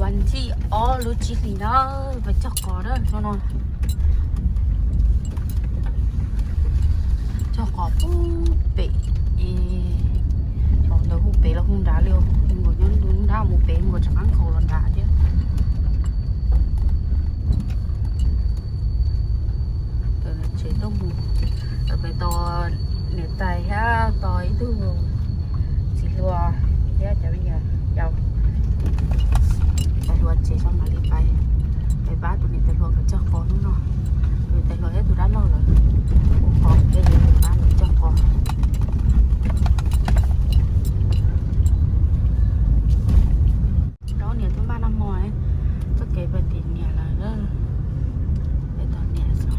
Ntxim ob lub tsib hlis na, peb cog qos na no. Cog qos pub pem, cov ntawd hu pem los hu nrad li, nkaus nyob ntu nrad mus pem nkaus tseem qab nkhaus los nrad thiab. Tsev tuaj mus, pem tos niam tais thiab tos ib tug txiv hluas thiab cov me nyuam yaus. Tais hluas tsev tso mam li pais, pais pab tus niam tais hluas nkawd cog qos hnub no. Tus niam tais hluas thiab tus dab laug lawv ua qos ces pab nkawd cog qos. Rau niam tub npaj noj hmo, txoj kev pais tim niam lawm, pais tos niam xwb.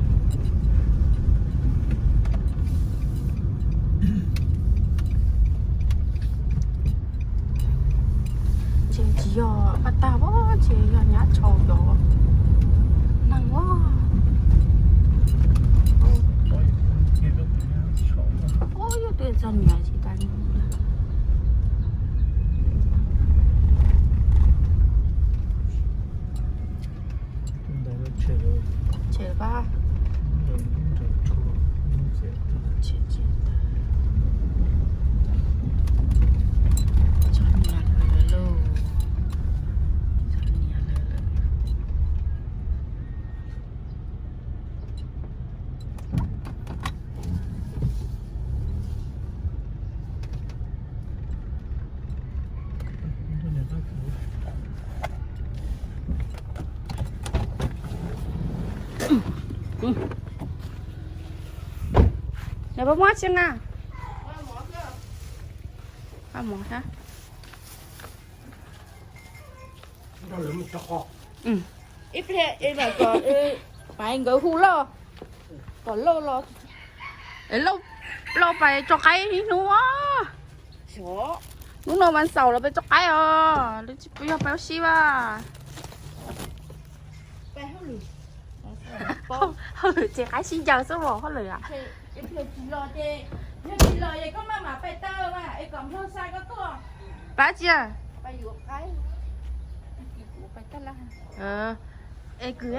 Ntshe tsis yog paj tag, ntshe yog nyab tshau cov neeg. Ub, yog twb txog niam tsis tas. Tshem pab. Txog niam lawm lauj. Txog niam lawm. Nws pab muab tsi na. Pab muab thiab. Ib pliag es mam kom pais nkawd hu lauj, kom lauj los, lauj pais tso qaib ib hnub. Hnub no mas xaus los pais tso qaib os, yog pais ua si vas. Hauj lwm ces qaib sib ncaws xwb los hauj lwm a. Pab tsi a? Es kwm,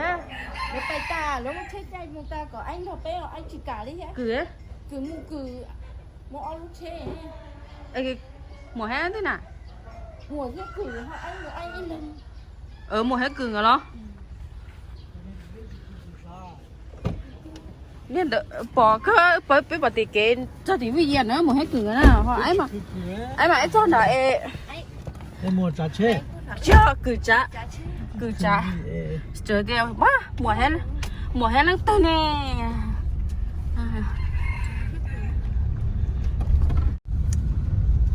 kwm, muam hab twb na, muam hab kwm nkawd los. Niag ntawd pom kawg, peb pom tim kev txog tim Vij Yas na, muam hab kwm nkawd na, ho aib mas aib txog nrad es. Tsis yog, kwm tsav, kwm tsav. Txawm tias muam hab leej twg ne.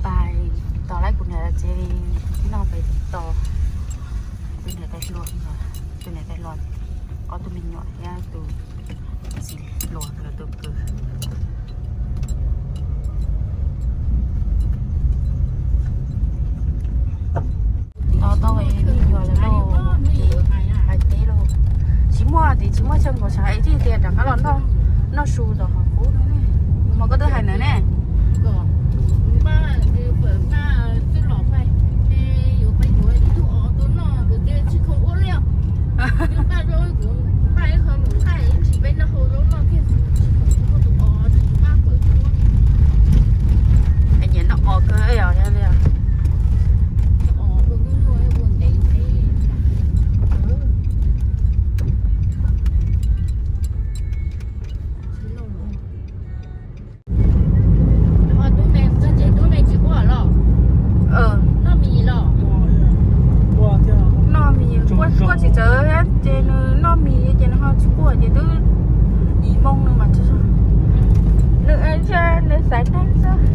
Pais tos laib kuv niam tsev li, no pais tos tus niam tais hluas, tus niam tais hluas ob tug me nyuam thiab tus txiv hluas lawv tus kwv. Tos tau me nyuam lawm lauj, ces pais teb lauj. Tsis muaj, tsis muaj chaw nkaum tshav es thiaj tias rov qab los noj su tom qhov qub no ne. Mas koj twb hais ntawd ne. Nyiam noj os kawg os li. Noj mis, kuaj tsis txawv thiab ces nws noj mis ces nws ho tsis kuaj ces twb yim moo no mas tsis txog. Nws, nws xaiv neeg xwb.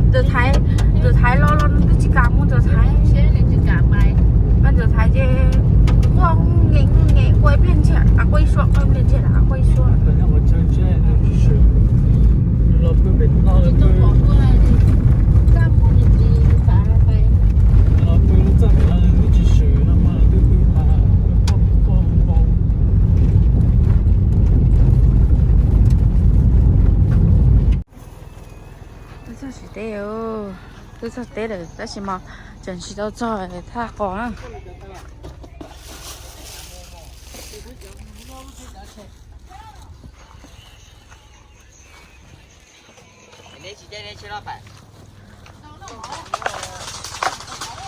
Ntxawm Thaiv, Ntxawm Thaiv los los nws twb tsis kam mus Ntxawm Thaiv. Ntxawm Thaiv ces kuaj nyeem nyeem kuaj ib pliag ntsiag, kuaj ib suab, kuaj ib pliag ntsiag, kuaj ib suab. Twb txog tsev teb, twb txog teb lawm tab sis mas tseem tsis tau txog thaj qos na.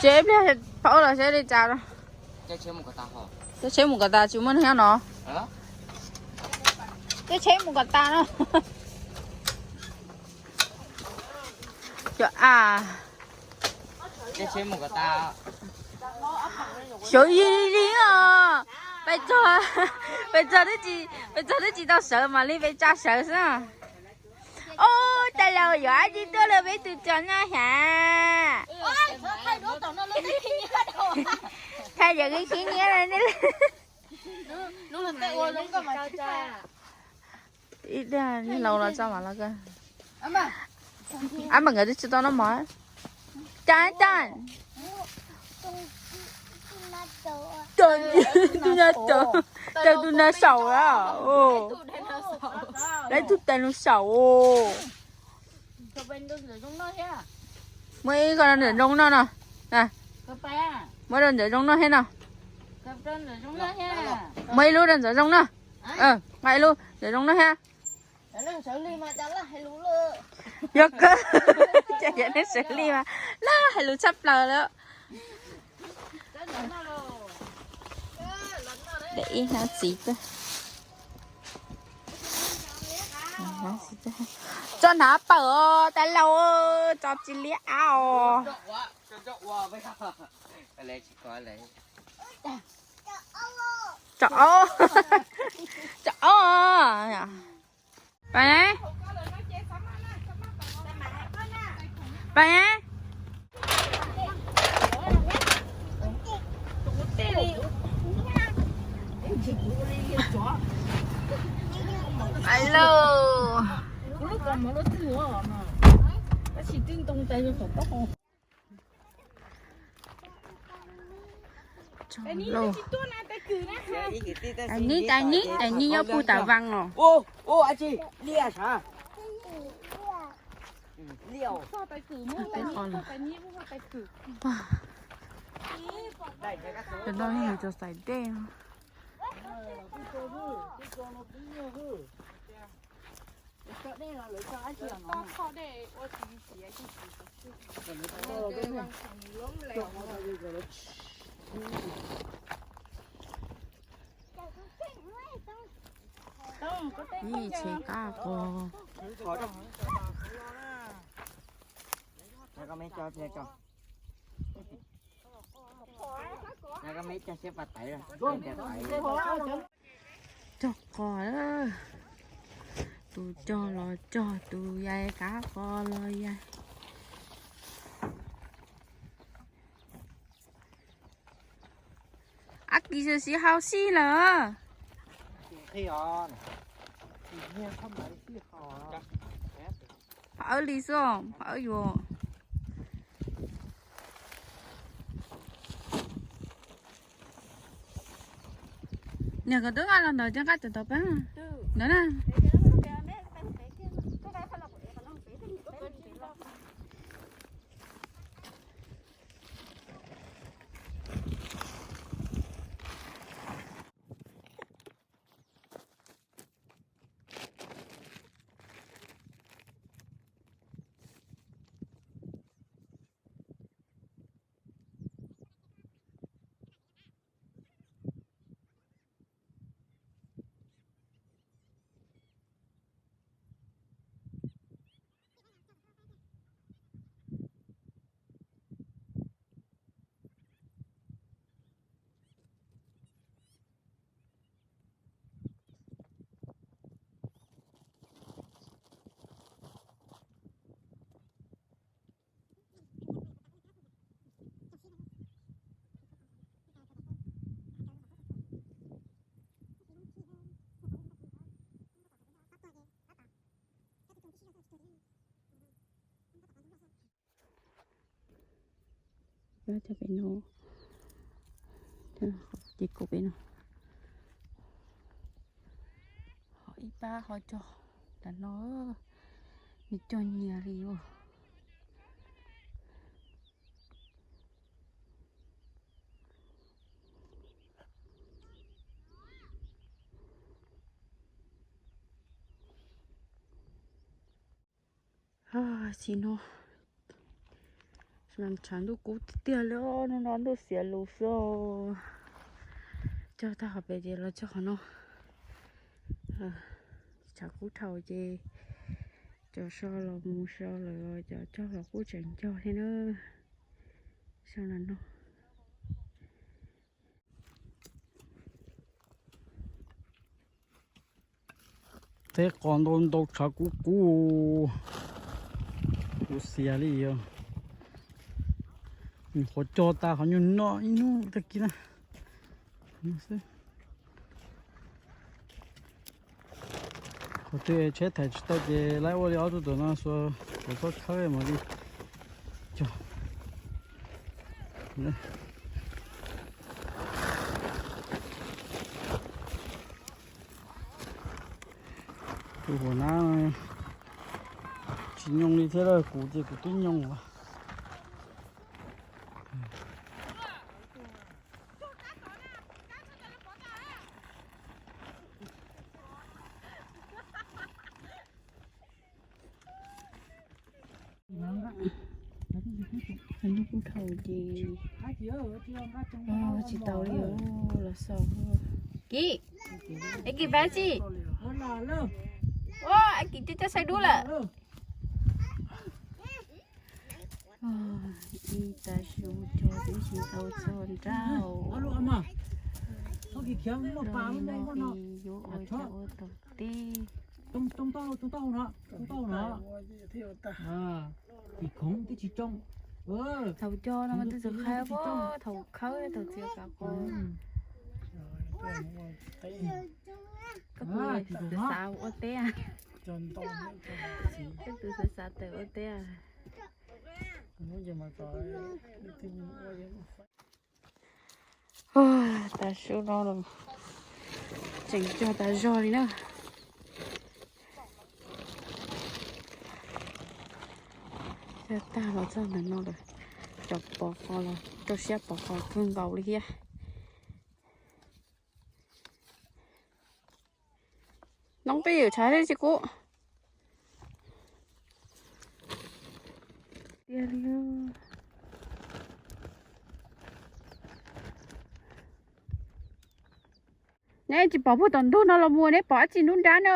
Ces ib pliag pab los saib li cas no. Caij tsheb mus kom tas tsis muaj neeg nyob no. Caij tsheb mus kom tas no. Cov a, xyov yig li os. Pais txog, pais txog twb tsis, pais txog twb tsis tau sawv mam li pais tsa sawv xwb. Ub, cas laus yuav dab tsi tuaj lawm peb tus cov no hab. Thaij yam khib nyiab li. Ib dag laus los tso mam los kawg. Ab, mas nkawd twb tsis tau noj mov. Cas cas, tus no, tus no saum a. Lawv tus dinosaur. Muab ib ko rau ntawm zoo noj no. Muab rau ntawm zoo noj thiab no. Muab ib lub rau ntawm zoo noj. Nqa ib lub ntawm zoo noj thiab. Yog kawg, cas yog neeg sawv li mas laj hais lus tshaj plaws lawm. Ib hnab txiv tuaj. Tso hnav pawm os, tas laus, tso tsis liab ab os. Tso ob, tso ob. Pais, pais. Pais lauj. Tais nib, tais nib, tais nib nyob puag tam vaas los. Cov no yog cov xaiv dej no. Ib tsheb qab qos. Cog qos, tus cog los cog, tus yais kav qos los yais. Ab, kis sib haus sib lawm. Pham awb li xwb, pham awb yuav. Niam, koj twb nqa los ntawd, coj nqa cov tau pab ntawd na. Cov pem no, ces kuv pem no, ho ib pab ho cog tas no, nws cog nyias li ua. Tsis no, tshav ntuj kub tiag tiag li, hnub no ntuj xiav lus xwb. Cog tag qhov pem ces los cog qhov no. Tshav kub dhau ces cov so los mus so lawm, cov cog los kuj tseem cog thiab na. So no no. Teb qos ntau ntau tshav kub kub, kuv xiam li os. Nyuam qhuav cog tas qhov nyuag no ib hnub tag kis na. Qhov twg tsheb thaiv tsis tau ces lawv ua li ob tug tuam no xuas, tuam txhob khawb mas li cog. Tus huam nab tsis nyoo li thiab, kuv ces kuv twb nyoo as. Hnub kuj dhau ces tsis tau li los xaus. Kiv, es Kiv pab tsi? Ua, es Kiv twb coj saib dub lawm. Ib tag su cog twb tsis tau txog nrab. Yuav ua cas ua tau teb. Thaum cog no mas twb txawm qhab pob, thaum khawb thaum txiav kav qos. Koj tus xav xav ua teb, koj tus xav xav tawm ua teb. Tas su no los tseem cog tas zog li na. Cog tag los txog ntawm no lawm, cov pov qos los rau siab pov qos kawg nkaus li thiab. Noo peb yawm tshav thiab tsis kub. Tiag li. Neb tsis pom puag tom ntug no los mus neb pom dab tsi nruab nrab na?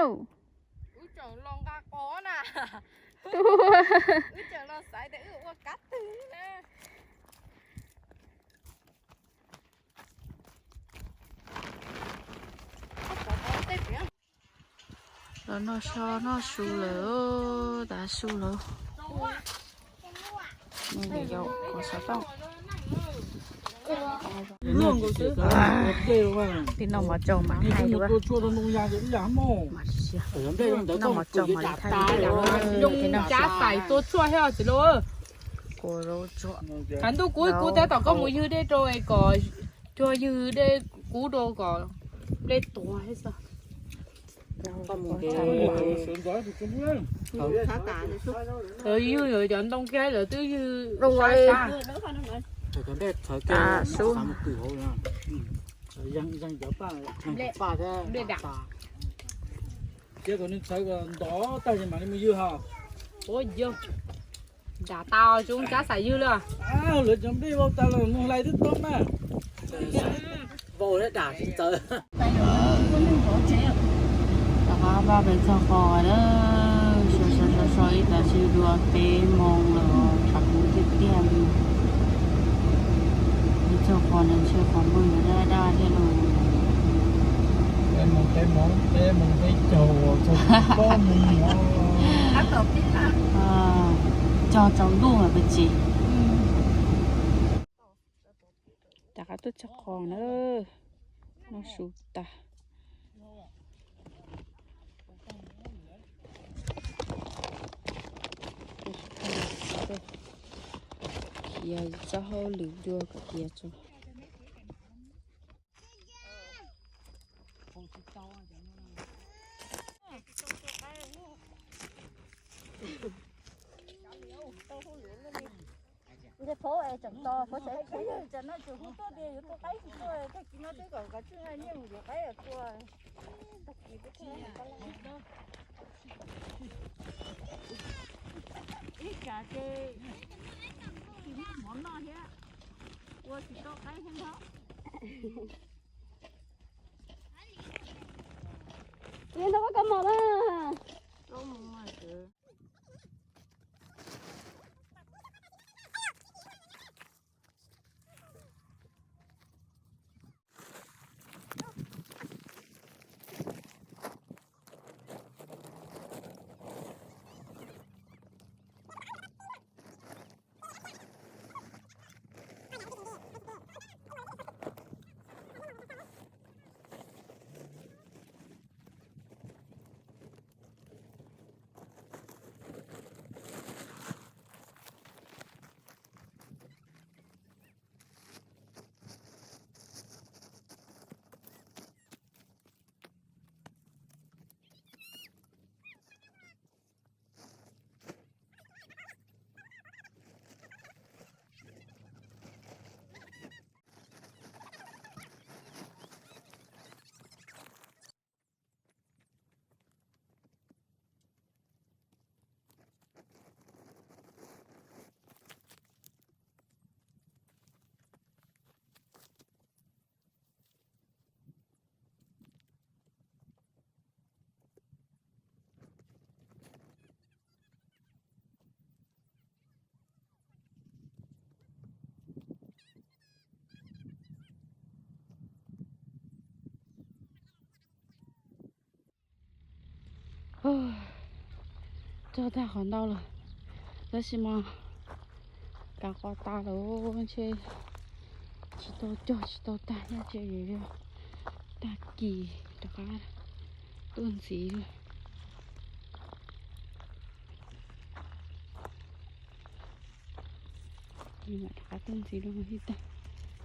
Los noj so noj su lawm, tav su lawm. Nws yau yau qhov xov tooj. Tib noj mov tsau mas hais dua. Noj mov tsau mas li thaij. Cab xais tua tshuaj thiab txiv lauj. Tshav ntuj kub kub tab tom koj mus ywg dej rau es kom cuag ywg dej kub rau kom dej tuag thiab xwb. Lawv ywg lawv cov ntoo kiag lawv twb ywg sab sab. Cia kom nws txhawv kom ntov tag ces mam li mus ywg hos. Ua yog nram tau zoo cab xav ywg lawm. Lawv cov nplej vau tas los mus hlais twb tau mas. Vau dam tsis txawv. Rov qab pab peb txog qos lawm, so so so so ib tag su dua peb moos lawm, tshav kub tiag tiag li. Peb txog qos nws ntshe qhov npawg yuav daj daj thiab los. Peb moos peb moos peb moos peb caug txog plaub moos. Cog tsaus ntuj mas peb tsis. Rov qab tuaj txog qos na, noj su tas. Khiav txoj hauj lwm dua kom tiav tso. Ntshe phaub es tseem tos phaub tseem tsam no tseem hu tuaj tias yuav tua qaib tsis tuaj, tag kis no twb kom kav tsij nyiaj mus yuav qaib tua. Tag kis twb tuaj. Ib tsam ces tsis muaj mov noj thiab, ua tsis tau qaib thiab nrog. Li ntawd koj mos na. Cog tag qhov ntau lawm, tab sis mas kav qos tas lawm ntshe tsis tau cog tsis tau tag, nyob tsev yuav tag kis rov qab tuaj ntxiv. Mam rov qab tuaj ntxiv rau hauv tag,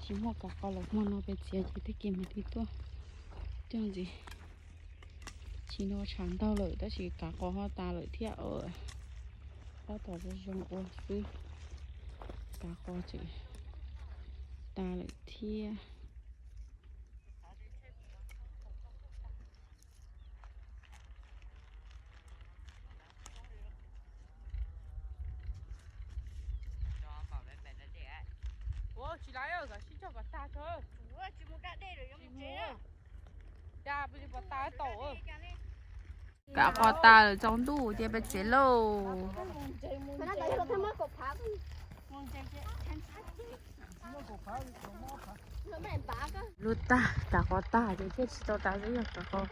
tsis muaj kav qos lawm, hmo no peb txiav ces tag kis mam li tuaj cog ntxiv. Tsis no tshav ntaug lawm tab sis kav qos ho tas lawm thiab. Tab tom zoo zoo ua xwb, kav qos tseem tas lawm thiab. Kav qos tas lawm tsaus ntuj ces peb tsev lauj. Lub tag, kav qos tag ces thiaj tsis tau tas xwb, yog kav qos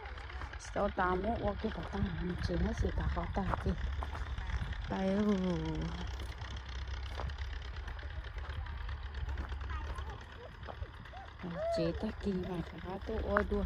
tsis tau tas muab ua kiag kom tag mus tsev, tab sis kav qos tag ces pais. Tsev tag kis mas rov qab tuaj ua dua.